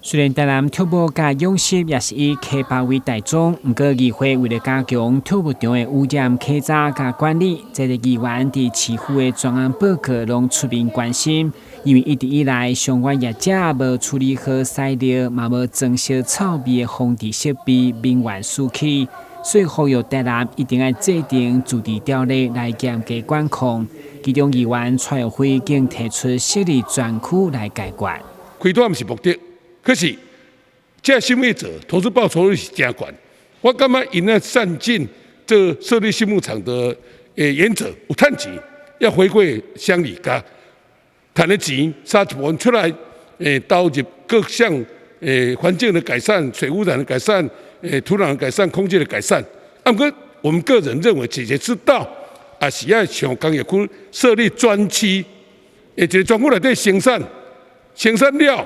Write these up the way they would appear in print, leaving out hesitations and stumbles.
雖然台南畜牧佮養殖也是以溪壩為大宗，毋過議會為了加強畜牧場的污染稽查佮管理，這個議員佇市府的專案報告攏出面關心，因為一直以來相關業者無處理好屎尿，嘛無裝修臭味的防治設備，民怨四起，所以呼籲台南一定愛制定自治條例來嚴格管控。其中議員蔡育輝更提出設立專區來解決。開拓毋是目的。可是，這畜牧業者投資報酬率是誠懸，我感覺𪜶咧善盡這設立畜牧場的原則，有趁錢要回饋鄉里，共趁的錢殺一部分出來，投入各項環境的改善、水污染的改善、土壤的改善、空氣的改善。啊，毋過我們個人認為解決之道，也是愛像工業區設立專區，一個專區內底生產，生產了，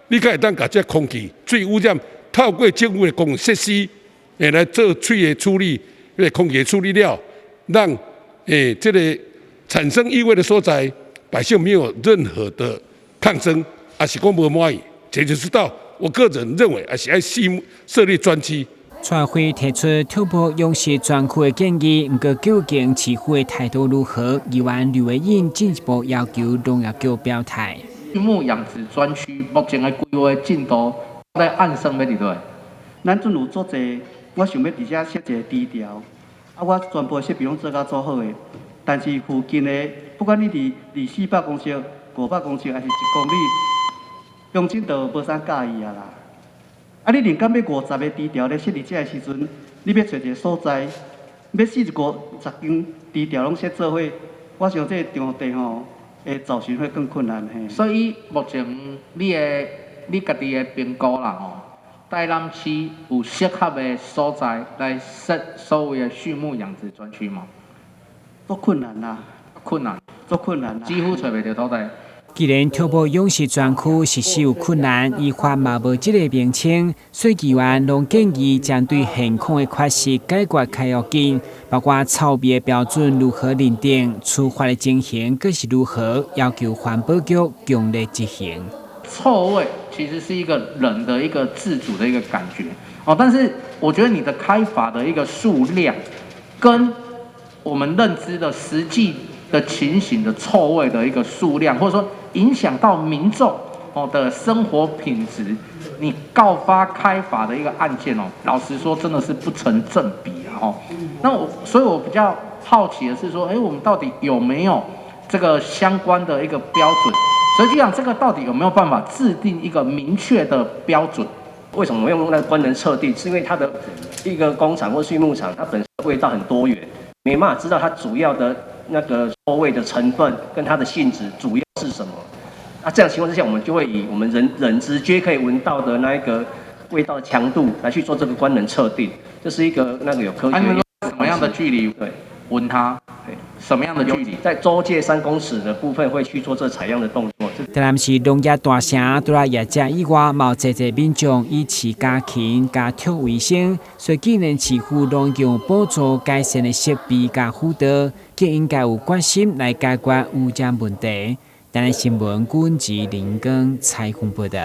你才會當共這空氣、水污染，透過政府的公共設施，來做水的處理，彼個空氣的處理了，讓這個產生異味的所在，百姓沒有任何的抗爭，抑是講無滿意，解決之道，我個人認為，抑是愛設立專區。蔡輝提出畜牧養殖專區的建議，毋過究竟市府的態度如何？議員呂維穎進一步要求農業局表態。畜牧養殖專區目前的規劃進度咧按算欲佇佗？咱陣有足濟，我想欲佇遮設一個豬寮，啊，我全部設備攏做甲足好的，但是附近的，不管你佇離400公尺、500公尺，抑是1公里，鄉親都無啥佮意啊啦。啊，你連敢欲50個豬寮咧設佇遮的時陣，你欲揣一個所在，欲45十間豬寮攏設做伙，我想這個場地吼，會找尋會更困難嘿。所以目前你的你家己的評估啦吼，台南市有適合的所在來設所謂的畜牧養殖專區無？足困難啦，困難，足困難啦，幾乎揣袂著土地。既然畜牧養殖專區實施有困難，依法嘛無這個名稱，所以議員攏建議針對現況的缺失解決較要緊，包括臭味的標準如何認定，處罰的情形閣是如何，要求環保局強力執行。臭味其實是一個人的一個自主的一個感覺哦，但是我覺得你的開罰的一個數量，跟我們認知的實際的情形的臭味的一個數量，或者說影響到民眾哦的生活品質，你告發開罰的一個案件哦，老實說真的是不成正比啊哦。那我所以，我比較好奇的是說，哎，我們到底有沒有這個相關的一個標準？實際上，這個到底有沒有辦法制定一個明確的標準？為什麼用那個官能測定？是因為它的一個工廠或畜牧場，它本身味道很多元，沒辦法知道它主要的那個臭味的成分跟它的性質主要是什麼。那這樣情況之下，我們就會以我們人人直接可以聞到的那一個味道強度來去做這個官能測定，這是一個那個有科學。什麼樣的距離？對，聞它。對，什麼樣的距離？在周界3公尺的部分會去做這採樣的動作。台南市農業大城，除了業者以外，嘛有濟濟民眾以飼家禽、家畜為生，所以既然市府攏用補助改善的設備佮輔導，更應該有決心來解決污染問題。台南新聞，郭文吉、林庚採訪報導。